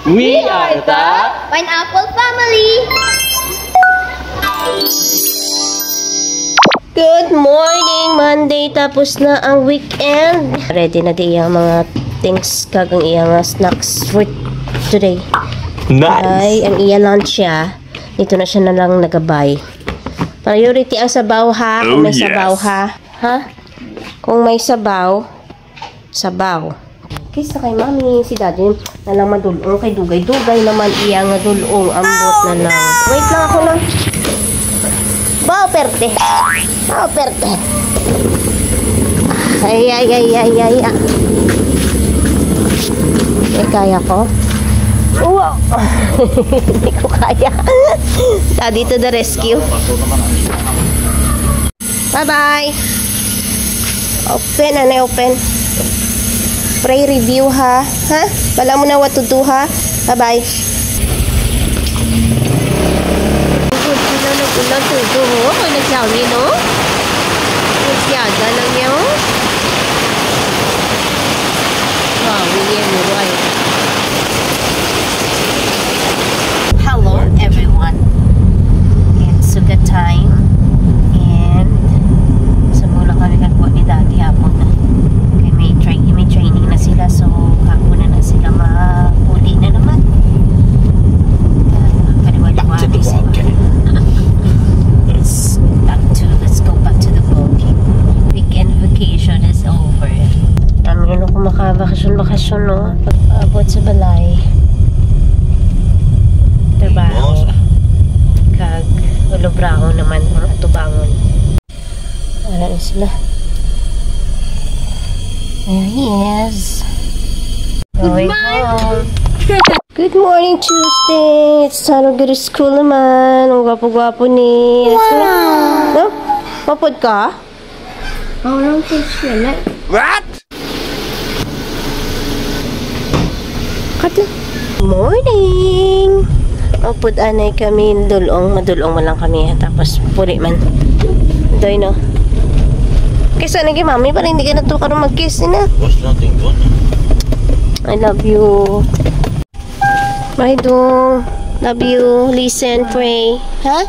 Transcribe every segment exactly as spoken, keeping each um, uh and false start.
We are the Pineapple Family. Good morning, Monday. Tapos na ang weekend. Ready na di ang mga things kag ang iyang mga snacks for today. Nice. Ay, ang iya lunch siya. Dito na siya na lang nagabay. Priority ang sabaw, ha? Kung Oh, may sabaw, yes. Ha? Ha? Kung may sabaw, sabaw. Kaysa kay mami, si daddy na lang madulong. Kay dugay-dugay naman iya nga dulong. Ambot na lang. Wait lang ako lang. Wow, perte. Wow, perte. Ay, ay, ay, ay, ay, ah. Ay, kaya ko? Wow. Hindi ko kaya. Daddy to the rescue. Bye-bye. Open, anay, open. Pray review, ha? Ha? Wala mo na what to do, ha? Bye-bye. Ulan, ulan, tudo, oh. Ay, nagyawi, no? Nagyaga lang niya, oh. Wow, William Roy. Hello, everyone. It's sugat time. And sa mula kami nagkuha ni Daddy hapon na. Kay may, train, may training na sila. So, hapon na na sila mapuli na naman. Kaliwa-liwa Back to the ni sa ball game. Yes. Back to, let's go back to the ball game. Weekend vacation is over. Kami na ko makabakasyon-bakasyon, no? Pag-abot sa balay. Trabaho. Kag ulubraho naman ang atubangon. Wala na sila. There he is. Good morning. Good morning, Tuesday. It's time to go to school naman. Ang gwapo-gwapo ni. Wow. No? Mapod ka? Ang walang fish yun, eh. What? Cut na. Morning! Upod anay kami, dulong, madulong mo lang kami. Tapos, puri man. Doy, no? Kaysa nagi mami, para hindi ka na to karon mag-kiss, ina. What's nothing good? I love you. Bye, Dong. Love you. Listen, pray. Ha?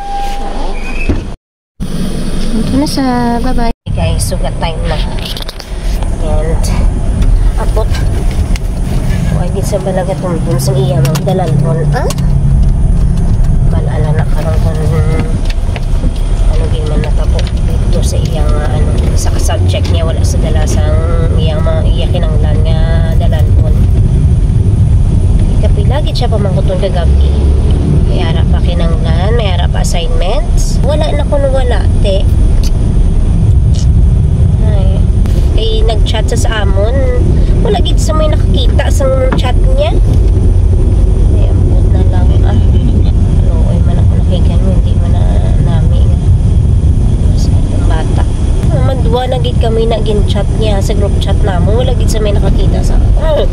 Ito na sa bye-bye. Guys, sugat time na. And, abot. Huwag din sa balagat kung dun sa iya, magdalan ron. Ah? Malala na karon kung ano, di man natabo dito sa iyang, ah, ano, sa subject niya, wala sa dala sang iyang mga iya kinanglan nga dalan ron. Kapila gid siya pamangkuton kagabi. May ara pa kinanglan, may ara pa assignments. Wala na kuno wala, te. Ay. Kay nag-chat sa, sa amon. Wala gid sa may nakakita sa chat niya. Ay, ambot na lang, ah. Luoy man ako nakikan, hindi man na nami nga. Sa akong bata. Madwa na gid kami na gin-chat niya sa group chat namon. Wala gid sa may nakakita sa, ah,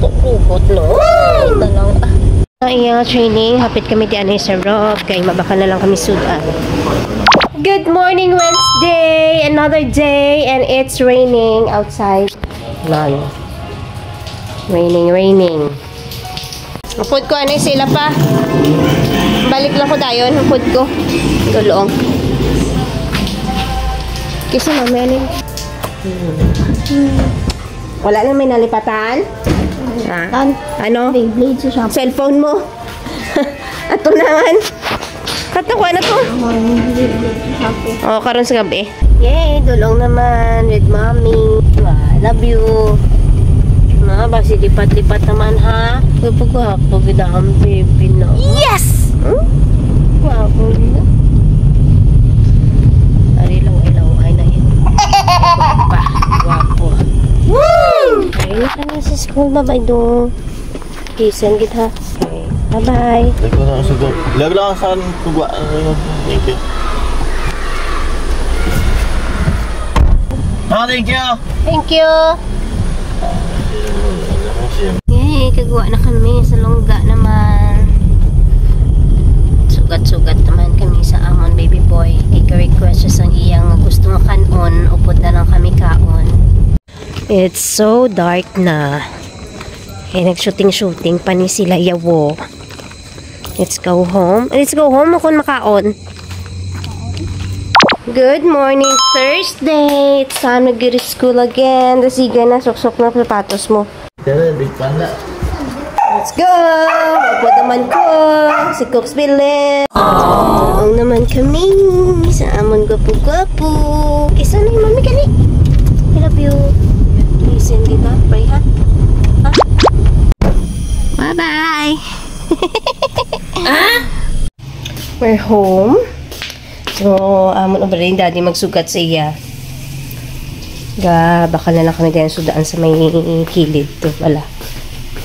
robot, no? Ambot na lang, ah. Ang iya nga training, hapit kami di anay sa Rob, kay mabakal na lang kami sudan. Good morning, Wednesday! Another day, and it's raining outside. Lol. Raining, raining. Upod ko, anay sila pa. Balik lang ko dayon, upod ko. Dulong. Kasi mamaya ni. Wala na may nalipatan? Ah, Tan. Ano? Beyblade sa Shopee. Cellphone mo. Ato naman. Katawa na to. Mga Beyblade sa Shopee. Oh, karon sa gabi. Yay, dulong naman with mommy. Ah, love you. Ma, basi lipat-lipat naman, ha? Gwapo-gwapo gid ang baby, no? Yes! Hmm? Gwapo gid, no? Ari lang ilaw ay na yun. Gwapo. Gwapo. Woo! Ay, na kami sa school, babay, dong. Listen gid, ha? Okay. Bye-bye. Lag lang sa tugwa. Thank you. Ah, thank you. Thank you. Yay, kagwa na kami sa longga naman. Sugat-sugat naman kami sa amon baby boy. Kay ka-request siya sang iyang gusto nga kan-on, upod na lang kami kaon. It's so dark na. Eh, nag-shooting-shooting pa ni sila, yawo. Let's go home. Let's go home, akon makaon. Good morning, Thursday. It's time to go to school again. Dasigan na, suksok na sapatos mo. Tara, big panda. Let's go! Maupod naman ko. Si Cooks Bilin. Ang naman kami sa amon gwapo-gwapo. Kisa na yung mami kani. I love you. Listen, di ba? Pray, ha? Ha? Bye-bye. We're home. So, amon over ni Daddy magsugat sa iya. Ga, baka na lang kami din sudaan sa may kilid to pala.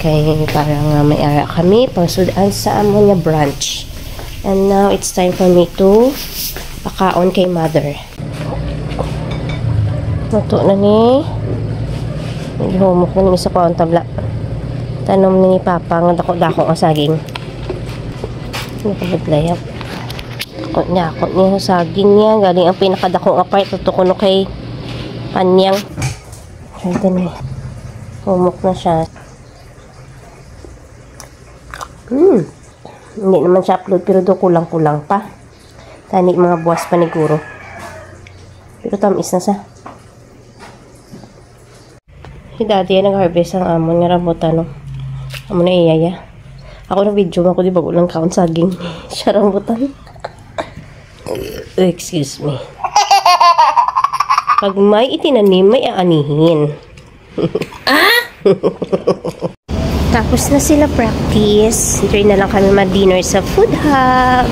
Kay para nga may ara kami pang sudaan sa amon nga brunch. And now, it's time for me to pakaon kay mother. Luto na ni. Gihumok na ni sa kuan tabla. Tanom ni Papa nga dako-dako nga saging. Nakabudlayap. Ako niya, ako niya saging niya. Galing ang pinakadako nga part. Tuto ko no kay Panyang. Ito ni. Humok na siya. Hmm. Hindi naman siya upload, pero do kulang-kulang pa. Tani mga buwas pa ni guro. Pero tamis na sa. Si Daddy ang nag-harvest ang amon nga rambutan, no? Amo na iya, ya. Ako na video ako, di ba, lang kaon saging. Siya rambutan. Excuse me. Pag may itinanim, may aanihin. Tapos na sila practice. Diri na lang kami ma-dinner sa Food Hub.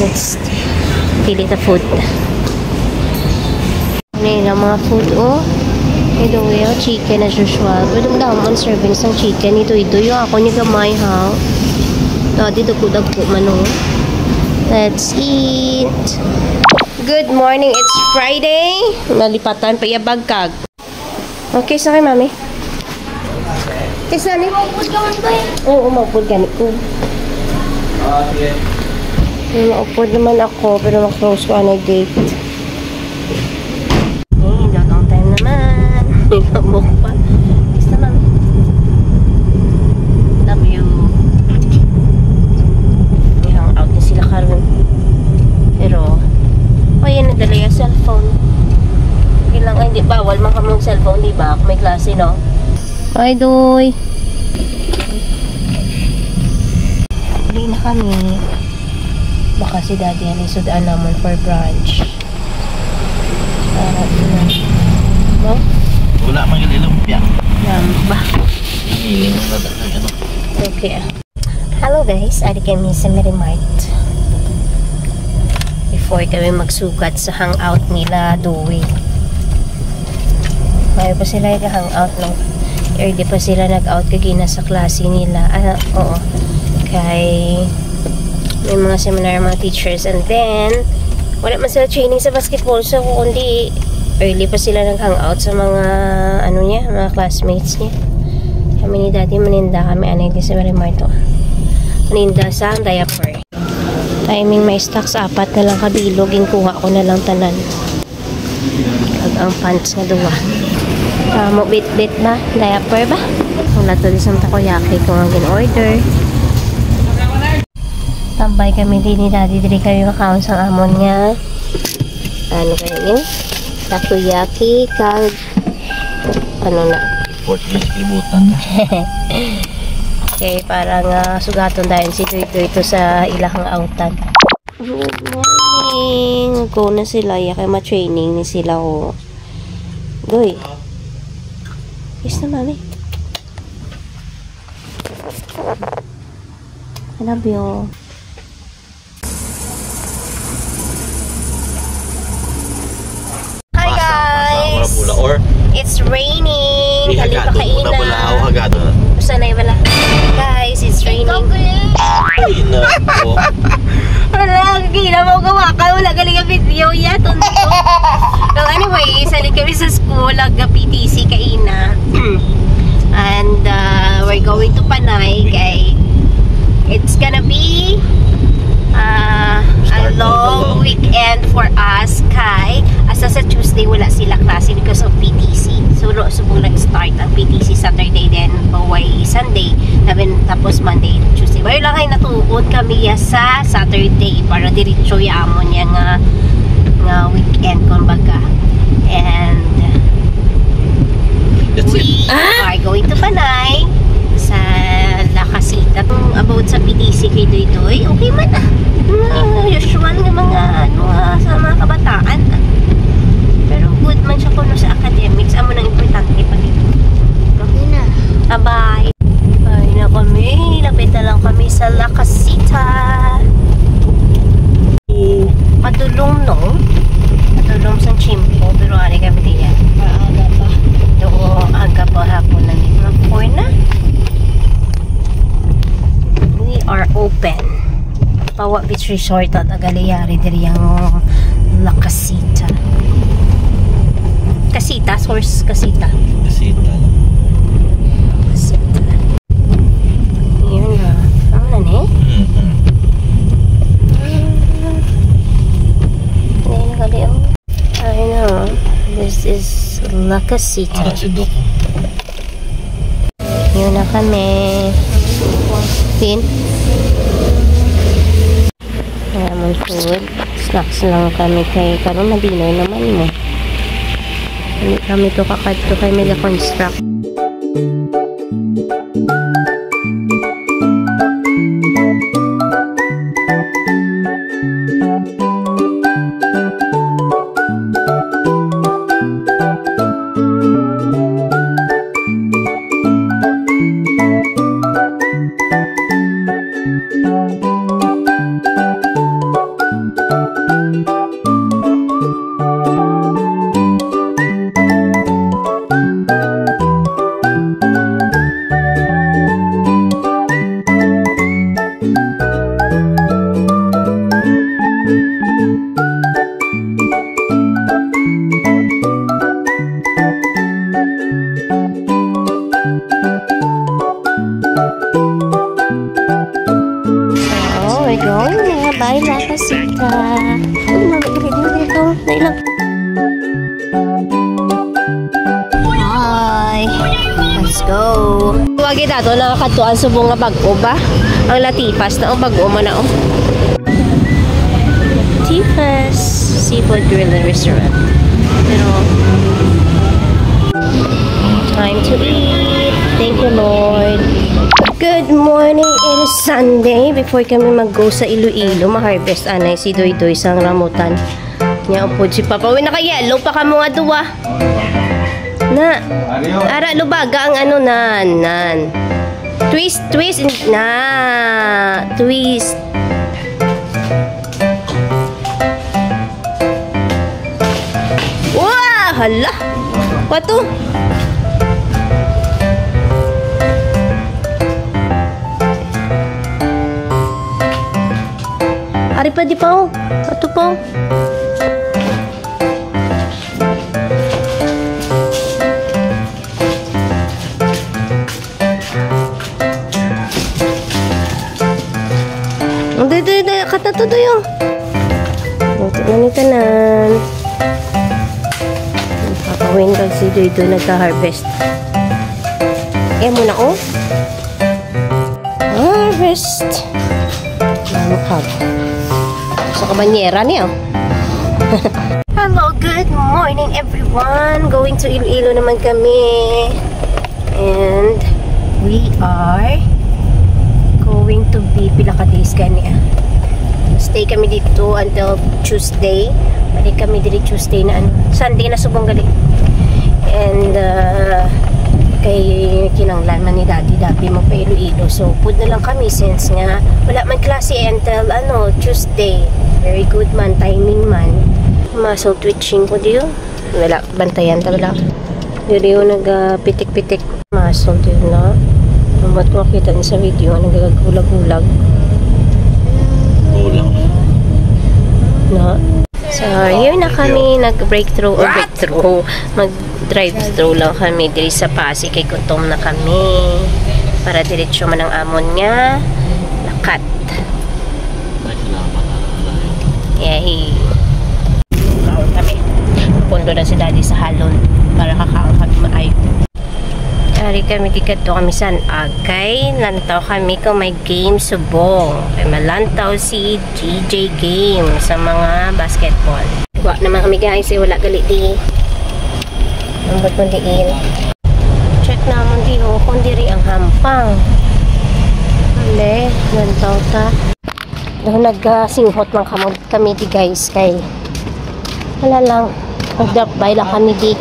Let's pili the food. Ano yun ang mga food, oh? May doy, oh, chicken as usual. Pero ang damo ang servings ng chicken. Ito, ito yung ako ni gamay, ha? Dati dagko-dagko man, oh. Let's eat. Good morning. It's Friday. Nalipatan pa iya bagkag. Okay, sa kay mami. Isa ni. Maupod ka man, bay. Oo, maupod gani ko. Ah, sige. May maupod naman ako, pero ma-close ko ang gate. Eh, downtown time naman. May mabok pa. Kiss naman. Love you. May hangout na sila karon. Pero, oh, yan, nadala yung cellphone. Okay lang, ay, di, bawal man kami yung cellphone, di ba? Kung may klase, no? Ay, doy. Uwi na kami. Baka si Daddy ang isudaan naman for brunch. Para ina. No? Wala man gani lumpia. Lamba. Ang iling mo na talaga, ano? Okay, ah. Hello guys, ari kami sa Merimart. Before kami magsugat sa hangout nila, Dewey. Mayo pa sila nag-hangout, no? Early pa sila nag-out kagina sa klase nila. Ah, oo. Kay may mga seminar ang mga teachers. And then, wala man sila training sa basketball. So, kundi early pa sila nag-hangout sa mga, ano niya, mga classmates niya. Kami ni Daddy, maninda kami, anay, di sa Merimart to. Maninda sa diaper. Timing, may stocks, apat na lang ka bilog, ginkuha ko na lang tanan. Kag ang pants nga duwa. Amo bitbit ba? Diaper ba? Wala to, di sa takoyaki ko ang gin-order. Tambay kami din ni Daddy, diri kami makaon sang amon nga, ano kaya yun? Takoyaki, kag, ano na? Portuguese kalibutan. Okay, para nga sugaton dayon si Doy Doy to sa ilahang autan. Good morning. Go na sila. Ya kay ma-training ni sila, oh. Doy. Yes na, mami. I love you. Hi, guys. It's raining. Kali pa kaina. Usa na wala. Guys, it's raining. Ay, nako. Wala, gila mo gawa ka. Wala galing ang video. Yeah, tonto. So, anyway, sali kami sa school, ag P T C kaina. And, uh, we're going to Panay, kay it's gonna be, uh, a long weekend for us, kay hasta sa Tuesday wala sila klase because of P T C. So, lo, subong nag-start ang P T C sa Sunday, sabi, tapos Monday, Tuesday. Mayo lang ay natuon kami ya sa Saturday para diretso ya amon ya nga, nga weekend, kumbaga. And That's it. We are going to Panay sa La Casita. Kung about sa P D C kay Doy Doy, okay man, ah. Mga usual nga mga, ano, ah, sa mga kabataan, ah. Pero good man siya kuno sa academics. Amo nang importante pa dito. Okay na. Bye-bye. Ay na kami. Lapit na lang kami sa La Casita. Padulong, no? Padulong sa Chimpo, pero ari kami diyan. Maaga pa. Oo, aga pa hapon na ni. Mga four na. We are open. Pawa Beach Resort at Agaleyari diri ang La Casita. Casita, source Casita. Casita. Casita. Yun na. Ano na, eh? Mm-hmm. Ayun na, kali, oh. I know. This is La Casita. Ara, si Doc. Yun na kami. Tin? Wala man food. Snacks lang kami kay karon ma-dinner naman mo. Hindi kami to kakadto kay may ga-construct. Oh, we're going na. Bye, La Casita. Uy, mami, dali, dali, dali, dali. Dali lang. Hi. Let's go. Wagi dato nakakadto ang subong nga bag-o ba? Ang Latipas na, oh, bag-o man na, oh. Tifa's Seafood Grill and Restaurant. Pero, time to eat. Thank you, Lord. Good morning. It is Sunday. Before kami mag-go sa Iloilo, ma-harvest anay si Doy Doy sang rambutan. Nya upod si Papa. Uy, naka-yellow pa kamo nga duwa. Na. Ara, lubaga ang ano, nan, nan. Twist, twist, na. Twist. Wah! Hala! Pato! Ari pa, di pa, oh. Pato pa, oh. Ang day, day, day, kat na to, day, oh. Luto na ni tanan. Nakakawin kag si Doy Doy nagka-harvest. Eh, muna, oh. Harvest. Manukag. Sa kabanyera niya, oh. Hello, good morning, everyone. Going to Iloilo naman kami. And we are going to be, pila ka days gani, ah. Stay kami dito until Tuesday. Balik kami diri Tuesday na, ano, Sunday na subong gali. And, uh, kay kinanglan man ni Daddy Dabi mo pa Iloilo. So, pud na lang kami since nga wala man klase until, ano, Tuesday. Very good man, timing man. Muscle twitching ko diyo. Wala, bantayan ta, wala. Diri yung nag, ah, pitik-pitik. Muscle din na. Ang ba't makita niyo sa video, nagaghulag-hulag? Kulang. Na. So, yun na kami, nag-breakthrough, or breakthrough, mag-drive-through lang kami diri sa Pasig, kay gutom na kami. Para diretso man ang amon nga lakat. Ay, salamat, ah, Yay! Kaon kami. Pundo na si Daddy sa halon para kakaon kami maayo. Ari kami, tikadto kami San Ag. Kay lantaw kami kung may game subong. Kay malantaw si G J game sa mga basketball. Wa naman kami, guys, eh, wala gali di. Ambot mo diin. Check namon di, oh, kung diri ang hampang. Ale, lantaw ta. Daw nagasinghot lang kamo, kami di, guys, kay wala lang. Nag-drop by lang kami di.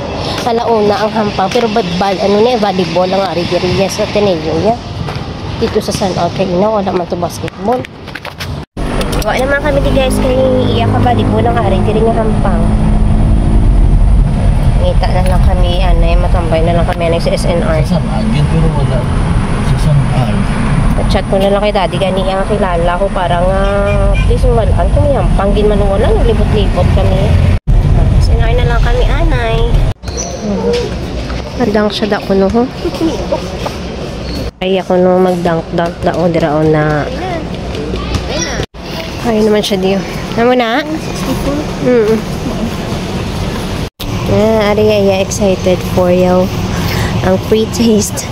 Ala una ang hampang, pero bad-, bad-, ano ni, volleyball lang ari diri, yes, Ateneo, ya. Dito sa San Ag, kay ina, wala man to basketball. Wa naman kami di, guys, kay iya ka volleyball lang ari diri nga hampang. Ngita na lang kami, anay, matambay na lang kami, anay, sa S N R. Sa San Ag, pero wala. Sa San Ag. Chat ko na lang kay Daddy, gani ang kilala ko, para nga, at least, wala. Ang tumiyampang, gin man wala, naglibot-libot kami. Sinay na lang kami, anay. Adang siya da kuno, ho. Ay, ako no, mag-dunk-dunk da, o, dira, o, na. Ay, naman siya diyo. Amo na? Mm. Ah, ari, ay, excited for you. Ang free taste.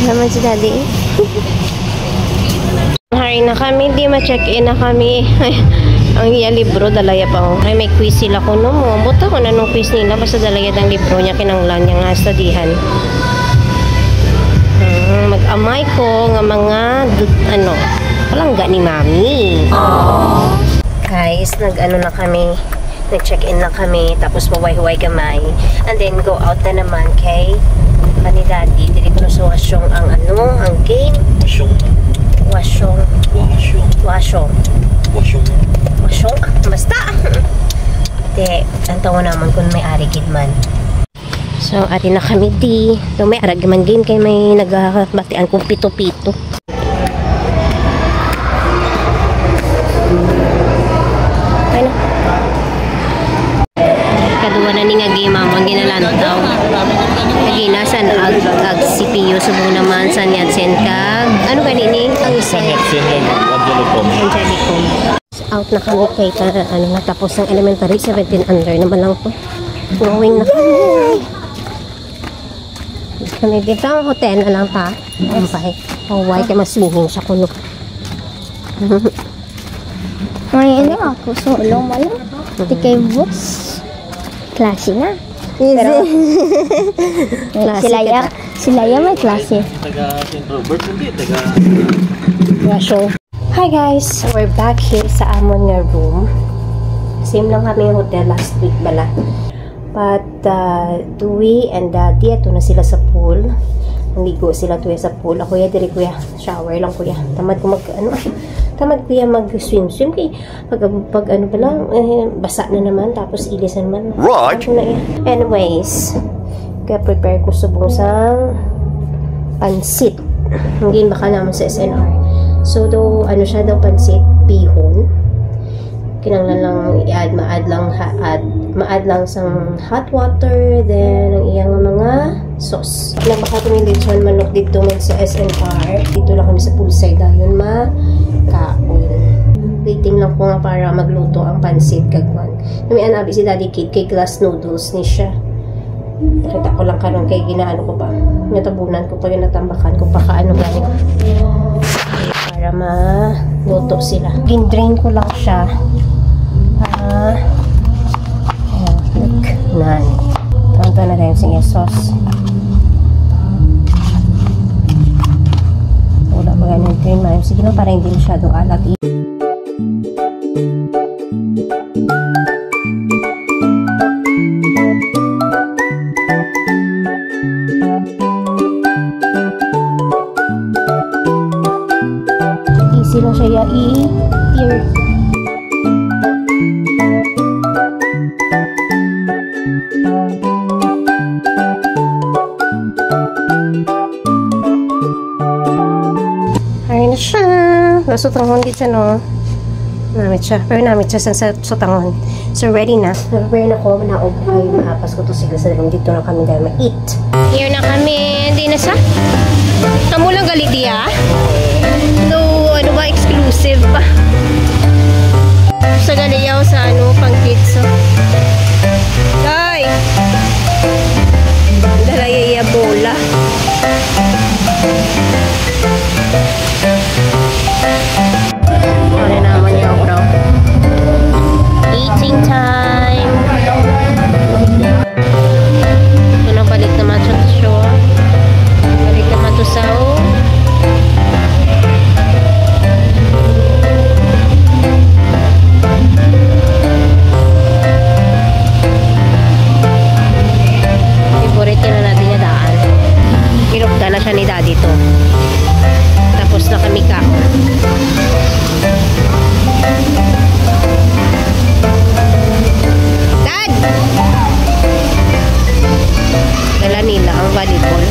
Naman si Daddy. Hari na kami, di ma-check-in na kami. Ang iya libro, dalaya pa, oh. Ay, may quiz sila kuno mo. Buta ko na nung quiz nila, basta dalaya ang libro niya, kinanglan niya nga studihan. Ah, mag-amay ko nga mga, dut-, ano, palangga ni Mami. Guys, nag-ano na kami, nag-check-in na kami, tapos mahuway-huway gamay. And then, go out na naman kay Manidati. Dili ko na sa wasyong ang ano, ang game. Wasyong. Wasyong. Wasyong. Wasyong. Wasyong? Wasyong? Basta! Te, ang tawo naman kung may ari gid man. So, ari na kami di. Do may arag man game kay may nagabatian kong pito-pito. Okay na. Kaduwa na ni nga game, amon ginalantaw. Lagi na san ag, ag C P U, subong naman san Yatsen kag. Ano gani ni? Ang isa. San Yatsen kag Angelicum. Angelicum. Out na kami kay ta-, ano, natapos ang elementary, seventeen under naman lang po. Going na kami. Kami dito, ang hotel na lang ta. Ang bahay. Oh, why ka mas-swimming siya kuno? May ano ako, solo man lang. Di kay boss. Klase na. Easy. Pero, eh, Klase sila kita. Ya, sila ya may klase. Taga Saint Robert, hindi, taga Wasyong. Hi guys! We're back here sa amon nga room. Same lang kami yung hotel last week bala. But, uh, Dewey and Daddy, ato na sila sa pool. Nangligo sila tuya sa pool. Ako ya, diri kuya. Shower lang kuya. Tamad ko mag, ano, tamad kuya mag-swim-swim. Kay, pag, pag ano pala, eh, basa na naman. Tapos ilis na naman. Right. Ano na yan? Anyways, kaya prepare ko subong sang pansit. Hindi baka naman sa S N R. So, do, ano siya daw, pansit, bihon. Kinahanglan lang i-add, ma-add lang, ha-, add, ma-add lang sang hot water, then ang iyang mga sauce. Nabaka kami lechon manok dito man sa S N R. Dito lang kami sa poolside dayon makaon. Waiting lang ko nga para magluto ang pansit kag kwan. May anabi si Daddy Kid kay glass noodles ni siya. Nakita ko lang karon kay ginaano ko pa. Natabunan ko pa yung natambakan ko pa kaano gani. Para maluto sila. Gin-drain ko lang siya. Ah, ayan, look. Nan. Tonto na tayo sa iya sauce. Wala pa ganun drain, ma'am. Sige lang para hindi masyado alat. Easy lang siya, ya, i-tear. Ay na siya. Nasutangon gid siya, no? Namit siya. Pero namit siya sa, sa sutangon. So, ready na. Prepare na ko, naog ay maapas ko to, sige, sa dito na kami dahil ma-eat. Here na kami. Hindi na sa. Kamu lang gali diya. No, ano ba, exclusive pa. Sa galiyaw sa ano, pang kids, oh. Ay! Ni Daddy to. Tapos na kami ka. Dad! Dala nila ang volleyball.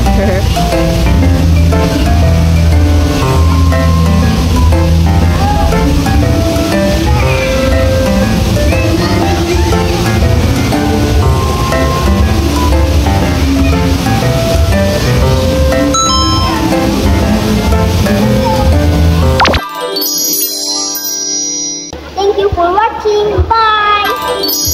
Thank you for watching. Bye!